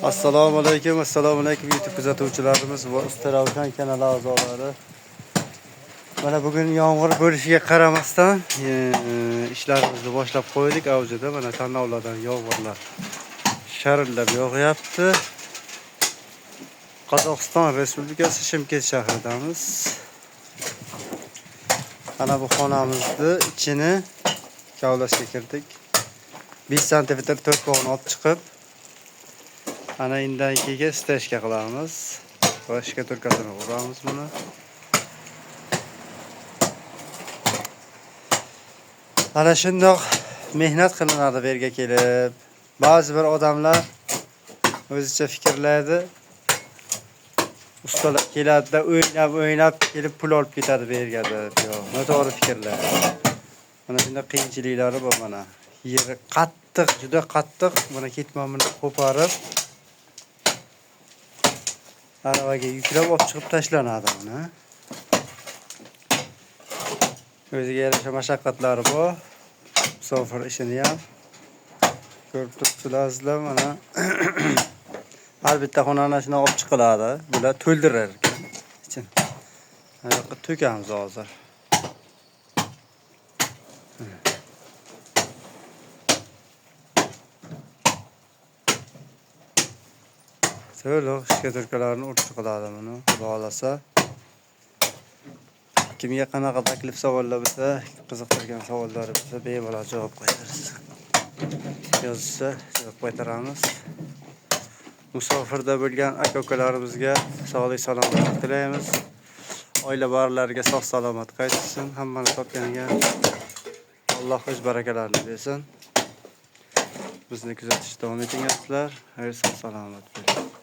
Assalomu alaykum, assalomu alaykum YouTube kuzatuvchilarimiz va Usta Ravshan kanali a'zolari. Mana bugun yomg'ir bo'lishiga qaramasdan ishlarimizni boshlab qo'ydik avjida. Mana tanlovlardan yomg'irlar sharillab yog'yapti. Qozog'iston Respublikasi Shimkent shahridamiz. Mana bu xonamizni ichini kavlashga kirdik. 5 santimetr to'rtbog'ni olib chiqib, ana undan keyin stejka qilamiz. Va shkaturkasini uramiz buni. Ana shundoq mehnat qilinadi bu yerga kelib. Ba'zi bir odamlar o'zicha fikrlaydi. Ustalar keladida o'ynab o'ynab kelib pul olib ketadi bu yerga deb. Yo'q, noto'g'ri fikrlar. Mana shunday qiyinchiliklari bor mana. Yeri qattiq, juda qattiq. Mana ketmon bilan qo'parib aravaga yuklab olib chiqib tashlanadi mana. O'ziga yarasha mashaqqatlari bor. Musofir ishini ham ko'rib turibsizlar sizlar mana. Har bitta xonani shunday olib chiqiladi. Bular to'ldirar ekan ichini. Mana yoqqa to'kamiz hozir. To'liq shkaturkalarni urib chiqiladi buni, xudo xohlasa. Kimga qanaqa taklif savollar bo'lsa, qiziqtirgan savollari bo'lsa, bemalol javob qaytarasiz. Yozishsa javob qaytaramiz. Musofirda bo'lgan aka-ukalarimizga sog'lik salomatlik tilaymiz. Oila barlariga sog' salomat qaytsin. Hammani topganiga Alloh o'z barakalarini bersin. Bizni kuzatishda davom eting azizlar. Sog' salomat bo'ling.